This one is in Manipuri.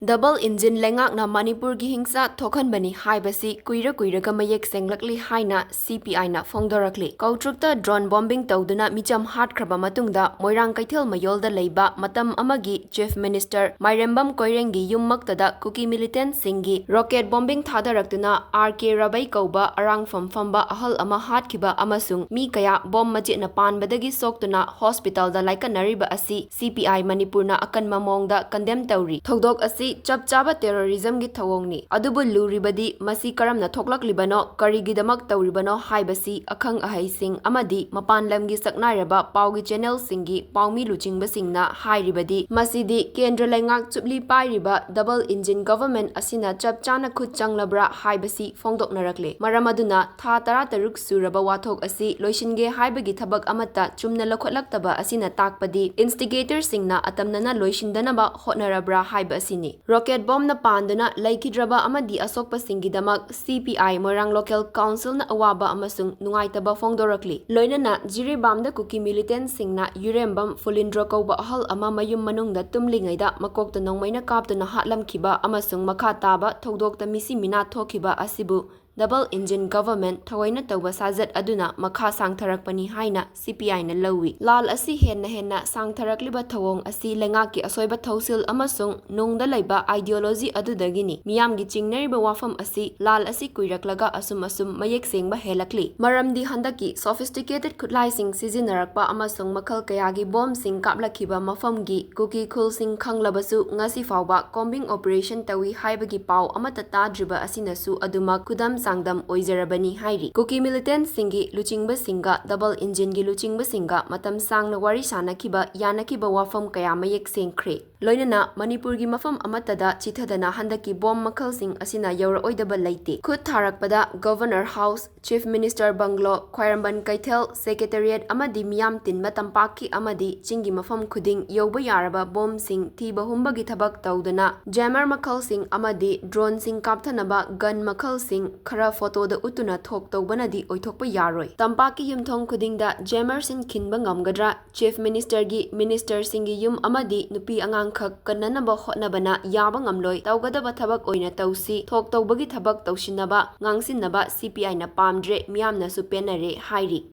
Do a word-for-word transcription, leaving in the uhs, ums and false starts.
Double engine ꯂꯩꯉꯥꯛꯅ ꯃꯅꯤꯄꯨꯔꯒꯤ ꯍꯤꯡꯁꯥ ꯊꯣꯛꯍꯟꯕꯅꯤ ꯍꯥꯏꯕꯁꯤ ꯀꯨꯏꯔ ꯀꯨꯏꯔꯒ ꯃꯌꯦꯛ ꯁꯦꯡꯂꯛꯂꯤ ꯍꯥꯏꯅ C P I ꯅ ꯐꯣꯡꯗꯣꯔꯛꯂꯤ꯫ ꯀꯧꯇ꯭ꯔꯨꯛꯇ drone bombing ꯇꯧꯗꯨꯅ ꯃꯤꯆꯝ ꯍꯥꯠꯈ꯭ꯔꯕ ꯃꯇꯨꯡꯗ ꯃꯣꯏꯔꯥꯡ ꯀꯩꯊꯦꯜ ꯃꯌꯣꯜꯗ ꯂꯩꯕ ꯃꯇꯝ ꯑꯃꯒꯤ Chief Minister ꯃꯥꯏꯔꯦꯝꯕꯝ ꯀꯣꯏꯔꯦꯡꯒꯤ ꯌꯨꯝꯃꯛꯇꯗ ꯀꯨꯀꯤ militant ꯁꯤꯡꯒꯤ rocket bombing ꯊꯥꯗꯔꯛꯇꯨꯅ R K ꯔꯕꯩ ꯀꯧꯕ ꯑꯔꯥꯡꯐꯝ ꯐꯝꯕ ꯑꯍꯜ ꯑꯃ ꯍꯥꯠꯈꯤꯕ ꯑꯃꯁꯨꯡ ꯃꯤ ꯀꯌꯥ bomb ꯃꯆꯦꯠꯅ ꯄꯥꯟꯕꯗꯒꯤ ꯁꯣꯛꯇꯨꯅ hospital ꯗ ꯂꯥꯏꯀꯠꯅꯔꯤꯕ ꯑꯁꯤ C P I ꯃꯅꯤꯄꯨꯔꯅ ꯑꯀꯟꯕ ꯃꯑꯣꯡꯗ condemn ꯇꯧꯔꯤ꯫ ꯊꯧꯗꯣꯛ ꯑꯁꯤ ꯆꯞ ꯆꯥꯕ terrorism ꯒꯤ ꯊꯧꯑꯣꯡꯅꯤ꯫ ꯑꯗꯨꯕꯨ ꯂꯨꯔꯤꯕꯗꯤ ꯃꯁꯤ ꯀꯔꯝꯅ ꯊꯣꯛꯂꯛꯂꯤꯕꯅꯣ, ꯀꯔꯤꯒꯤꯗꯃꯛ ꯇꯧꯔꯤꯕꯅꯣ ꯍꯥꯏꯕꯁꯤ ꯑꯈꯪ ꯑꯍꯩꯁꯤꯡ ꯑꯃꯗꯤ ꯃꯄꯥꯟ ꯂꯝꯒꯤ ꯁꯛꯅꯥꯏꯔꯕ ꯄꯥꯎꯒꯤ channel ꯁꯤꯡꯒꯤ ꯄꯥꯎꯃꯤ ꯂꯨꯆꯤꯡꯕꯁꯤꯡꯅ ꯍꯥꯏꯔꯤꯕꯗꯤ ꯃꯁꯤꯗꯤ ꯀꯦꯟꯗ꯭ꯔ ꯂꯩꯉꯥꯛ ꯆꯨꯞꯂꯤ ꯄꯥꯏꯔꯤꯕ double engine government ꯑꯁꯤꯅ ꯆꯞ ꯆꯥꯅ ꯈꯨꯠ ꯆꯪꯂꯕ꯭ꯔꯥ ꯍꯥꯏꯕꯁꯤ ꯐꯣꯡꯗꯣꯛꯅꯔꯛꯂꯦ꯫ ꯃꯔꯝ ꯑꯗꯨꯅ ꯊꯥ ꯇꯔꯥꯇꯔꯨꯛ ꯁꯨꯔꯕ ꯋꯥꯊꯣꯛ ꯑꯁꯤ ꯂꯣꯏꯁꯤꯟꯒꯦ ꯍꯥꯏꯕꯒꯤ ꯊꯕꯛ ꯑꯃꯠꯇ ꯆꯨꯝꯅ ꯂꯧꯈꯠꯂꯛꯇꯕ ꯑꯁꯤꯅ ꯇꯥꯛꯄꯗꯤ instigator ꯁꯤꯡꯅ ꯑꯇꯝꯅꯅ ꯂꯣꯏꯁꯤꯟꯗꯅꯕ ꯍꯣꯠꯅꯔꯕ꯭ꯔꯥ ꯍꯥꯏꯕ ꯑꯁꯤꯅꯤ꯫ Rocket bomb ꯅ ꯄꯥꯟꯗꯨꯅ ꯂꯩꯈꯤꯗ꯭ꯔꯕ ꯑꯃꯗꯤ ꯑꯁꯣꯛꯄꯁꯤꯡꯒꯤꯗꯃꯛ C P I Moirang Local Council ꯅ ꯑꯋꯥꯕ ꯑꯃꯁꯨꯡ ꯅꯨꯡꯉꯥꯏꯇꯕ ꯐꯣꯡꯗꯣꯔꯛꯂꯤ꯫ ꯂꯣꯏꯅꯅ ꯖꯤꯔꯤꯕꯥꯝꯗ ꯀꯨꯀꯤ militant ꯁꯤꯡꯅ ꯌꯨꯔꯦꯝꯕꯝ ꯐꯨꯂꯤꯟꯗ꯭ꯔꯣ ꯀꯧꯕ ꯑꯍꯜ ꯑꯃ ꯃꯌꯨꯝ ꯃꯅꯨꯡꯗ ꯇꯨꯝꯂꯤꯉꯩꯗ ꯃꯀꯣꯛꯇ ꯅꯣꯡꯃꯩꯅ ꯀꯥꯞꯇꯨꯅ ꯍꯥꯠꯂꯝꯈꯤꯕ ꯑꯃꯁꯨꯡ ꯃꯈꯥ ꯇꯥꯕ ꯊꯧꯗꯣꯛꯇ ꯃꯤꯁꯤ ꯃꯤꯅꯥ ꯊꯣꯛꯈꯤꯕ ꯑꯁꯤꯕꯨ double engine government ꯊꯑꯣꯏꯅ ꯇꯧꯕ ꯁꯥꯖꯠ ꯑꯗꯨꯅ ꯃꯈꯥ ꯁꯥꯡꯊꯔꯛꯄꯅꯤ ꯍꯥꯏꯅ C P I ꯅ ꯂꯧꯏ꯫ ꯂꯥꯜ ꯑꯁꯤ ꯍꯦꯟꯅ ꯍꯦꯟꯅ ꯁꯥꯡꯊꯔꯛꯂꯤꯕ ꯊꯧꯑꯣꯡ ꯑꯁꯤ ꯂꯩꯉꯥꯛꯀꯤ ꯑꯁꯣꯏꯕ ꯊꯧꯁꯤꯜ ꯑꯃꯁꯨꯡ ꯅꯨꯡꯗ ꯂꯩꯕ ideology ꯑꯗꯨꯗꯒꯤꯅꯤ꯫ ꯃꯤꯌꯥꯝꯒꯤ ꯆꯤꯡꯅꯔꯤꯕ ꯋꯥꯐꯝ ꯑꯁꯤ ꯂꯥꯜ ꯑꯁꯤ ꯀꯨꯏꯔꯛꯂꯒ ꯑꯁꯨꯝ ꯑꯁꯨꯝ ꯃꯌꯦꯛ ꯁꯦꯡꯕ ꯍꯦꯜꯂꯛꯂꯤ꯫ ꯃꯔꯝꯗꯤ ꯍꯟꯗꯛꯀꯤ sophisticated ꯈꯨꯠꯂꯥꯏꯁꯤꯡ ꯁꯤꯖꯤꯟꯅꯔꯛꯄ ꯑꯃꯁꯨꯡ ꯃꯈꯜ ꯀꯌꯥꯒꯤ bomb ꯁꯤꯡ ꯀꯥꯞꯂꯛꯈꯤꯕ ꯃꯐꯝꯒꯤ ꯀꯨꯀꯤ ꯈꯨꯜꯁꯤꯡ ꯈꯪꯂꯕꯁꯨ ꯉꯁꯤ ꯐꯥꯎꯕ combing operation ꯇꯧꯏ ꯍꯥꯏꯕꯒꯤ ꯄꯥꯎ ꯑꯃꯠꯇ ꯇꯥꯗ꯭ꯔꯤꯕ ꯑꯁꯤꯅꯁꯨ ꯑꯗꯨꯃꯛ ꯈꯨꯗꯝ ꯆꯥꯡꯗꯝ ꯑꯣꯏꯖꯔꯕꯅꯤ ꯍꯥꯏꯔꯤ꯫ ꯀꯨꯀꯤ militant ꯁꯤꯡꯒꯤ ꯂꯨꯆꯤꯡꯕꯁꯤꯡꯒ double engine ꯒꯤ ꯂꯨꯆꯤꯡꯕꯁꯤꯡꯒ ꯃꯇꯝ ꯁꯥꯡꯅ ꯋꯥꯔꯤ ꯁꯥꯅꯈꯤꯕ, ꯌꯥꯅꯈꯤꯕ ꯋꯥꯐꯝ ꯀꯌꯥ ꯃꯌꯦꯛ ꯁꯦꯡꯈ꯭ꯔꯦ꯫ ꯂꯣꯏꯅꯅ ꯃꯅꯤꯄꯨꯔꯒꯤ ꯃꯐꯝ ꯑꯃꯠꯇꯗ ꯆꯤꯊꯗꯅ ꯍꯟꯗꯛꯀꯤ bomb ꯃꯈꯜꯁꯤꯡ ꯑꯁꯤꯅ ꯌꯧꯔꯛꯑꯣꯏꯗꯕ ꯂꯩꯇꯦ꯫ ꯈꯨꯠ ꯊꯥꯔꯛꯄꯗ Governor House, Chief Minister Bungalow, ꯈ꯭ꯋꯥꯏꯔꯝꯕꯟ ꯀꯩꯊꯦꯜ, Secretariat ꯑꯃꯗꯤ ꯃꯤꯌꯥꯝ ꯇꯤꯟꯕ ꯇꯝꯄꯥꯛꯀꯤ ꯑꯃꯗꯤ ꯆꯤꯡꯒꯤ ꯃꯐꯝ ꯈꯨꯗꯤꯡ ꯌꯧꯕ ꯌꯥꯔꯕ bomb ꯁꯤꯡ ꯊꯤꯕ ꯍꯨꯝꯕꯒꯤ ꯊꯕꯛ ꯇꯧꯗꯨꯅ, jammer ꯃꯈꯜꯁꯤꯡ ꯑꯃꯗꯤ drone ꯁꯤꯡ ꯀꯥꯞꯊꯅꯕ gun ꯃꯈꯜꯁꯤꯡ ꯈꯔ photo ꯗ ꯎꯠꯇꯨꯅ ꯊꯣꯛ ꯇꯧꯕꯅꯗꯤ ꯑꯣꯏꯊꯣꯛꯄ ꯌꯥꯔꯣꯏ꯫ ꯇꯝꯄꯥꯛꯀꯤ ꯌꯨꯝꯊꯣꯡ ꯈꯨꯗꯤꯡꯗ jammer ꯁꯤꯡ ꯈꯤꯟꯕ ꯉꯝꯒꯗ꯭ꯔꯥ? Chief Minister ꯒꯤ minister ꯁꯤꯡꯒꯤ ꯌꯨꯝ ꯑꯃꯗꯤ ꯅꯨꯄꯤ ꯑꯉꯥꯡ ꯈꯛ ꯀꯟꯅꯅꯕ ꯍꯣꯠꯅꯕꯅ ꯌꯥꯕ ꯉꯝꯂꯣꯏ꯫ ꯇꯧꯒꯗꯕ ꯊꯕꯛ ꯑꯣꯏꯅ ꯇꯧꯁꯤ꯫ ꯊꯣꯛ ꯇꯧꯕꯒꯤ ꯊꯕꯛ ꯇꯧꯁꯤꯟꯅꯕ, ꯉꯥꯡꯁꯤꯟꯅꯕ ꯁꯤ ꯄꯤ ꯑꯥꯏꯅ ꯄꯥꯝꯗ꯭ꯔꯦ, ꯃꯤꯌꯥꯝꯅꯁꯨ ꯄꯦꯟꯅꯔꯦ ꯍꯥꯏꯔꯤ꯫